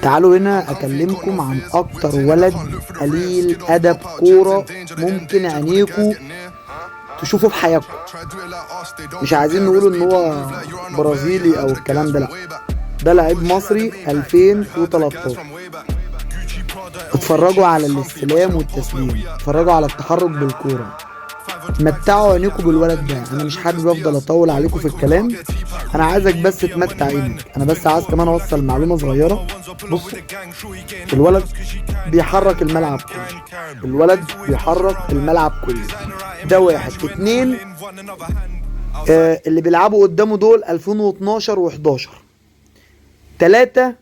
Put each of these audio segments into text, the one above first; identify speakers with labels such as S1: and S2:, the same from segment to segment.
S1: تعالوا هنا اكلمكم عن اكتر ولد قليل ادب كورة ممكن عينيكوا تشوفه في حياتكم. مش عايزين نقول ان هو برازيلي او الكلام ده، لا، ده لعيب مصري 2013. اتفرجوا على الاستلام والتسليم، اتفرجوا على التحرك بالكورة، متعوا عينيكم بالولد ده. انا مش حابب افضل اطول عليكم في الكلام، انا عايزك بس تمتع عينك. انا بس عايز كمان اوصل معلومة صغيرة. بصوا، الولد بيحرك الملعب كله، الولد بيحرك الملعب كله. ده واحد. اتنين، اللي بيلعبوا قدامه دول 2012 و11. تلاتة،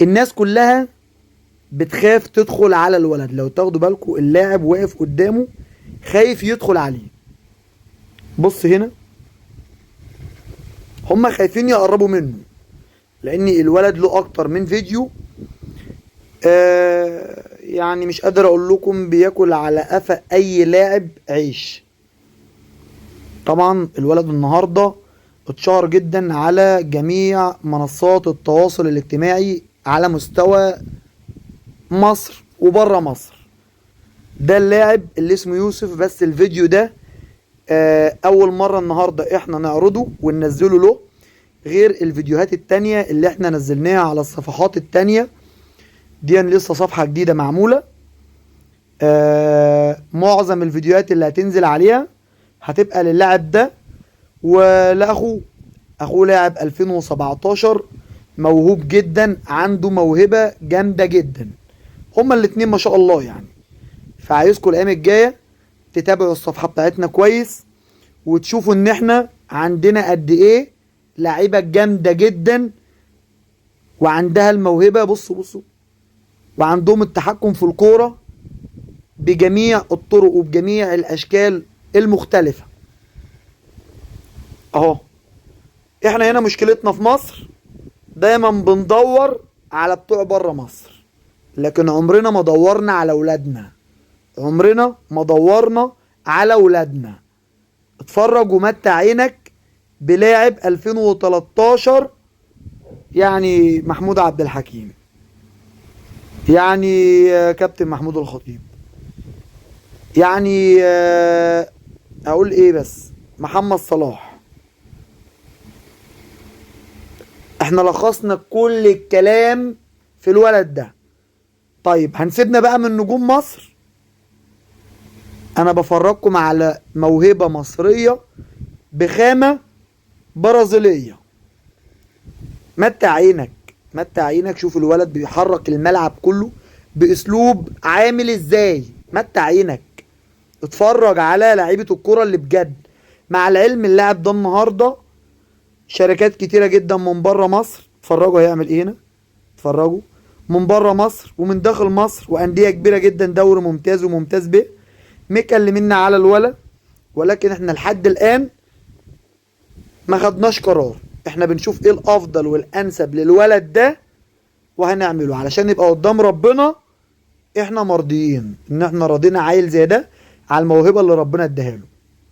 S1: الناس كلها بتخاف تدخل على الولد. لو تاخدوا بالكم اللاعب واقف قدامه خايف يدخل عليه. بص هنا، هما خايفين يقربوا منه لان الولد له اكتر من فيديو. يعني مش قادر اقول لكم، بياكل على قفا اي لاعب عيش. طبعا الولد النهارده اتشهر جدا على جميع منصات التواصل الاجتماعي على مستوى مصر وبره مصر. ده اللاعب اللي اسمه يوسف. بس الفيديو ده اول مرة النهاردة احنا نعرضه وننزله له، غير الفيديوهات التانية اللي احنا نزلناها على الصفحات التانية دي. لسه صفحة جديدة معمولة. معظم الفيديوهات اللي هتنزل عليها هتبقى للاعب ده ولاخوه. اخوه لاعب 2017 موهوب جدا، عنده موهبة جامدة جدا. هما الاتنين ما شاء الله يعني. فعايزكم الايام الجاية تتابعوا الصفحة بتاعتنا كويس، وتشوفوا ان احنا عندنا قد ايه لعيبة جامدة جدا وعندها الموهبة. بصوا بصوا، وعندهم التحكم في الكورة بجميع الطرق وبجميع الاشكال المختلفة. اهو احنا هنا مشكلتنا في مصر دايما بندور على بتوع بره مصر، لكن عمرنا ما دورنا على ولادنا، عمرنا ما دورنا على ولادنا. اتفرج ومتع عينك بلاعب 2013، يعني محمود عبد الحكيم، يعني كابتن محمود الخطيب، يعني اقول ايه بس، محمد صلاح. احنا لخصنا كل الكلام في الولد ده. طيب هنسيبنا بقى من نجوم مصر، انا بفرجكم على موهبة مصرية بخامة برازيلية. متع عينك، متع عينك، شوف الولد بيحرك الملعب كله باسلوب عامل ازاي. متع عينك، اتفرج على لعيبة الكرة اللي بجد. مع العلم اللاعب ده النهاردة شركات كتيرة جدا من بره مصر، اتفرجوا هيعمل ايه هنا، اتفرجوا من بره مصر ومن داخل مصر واندية كبيرة جدا، دوري ممتاز وممتاز به، مكلمينا على الولا، ولكن احنا لحد الان ما خدناش قرار. احنا بنشوف ايه الافضل والانسب للولد ده وهنعمله علشان يبقى قدام ربنا احنا مرضيين ان احنا راضينا عيل زي ده على الموهبة اللي ربنا اداها له.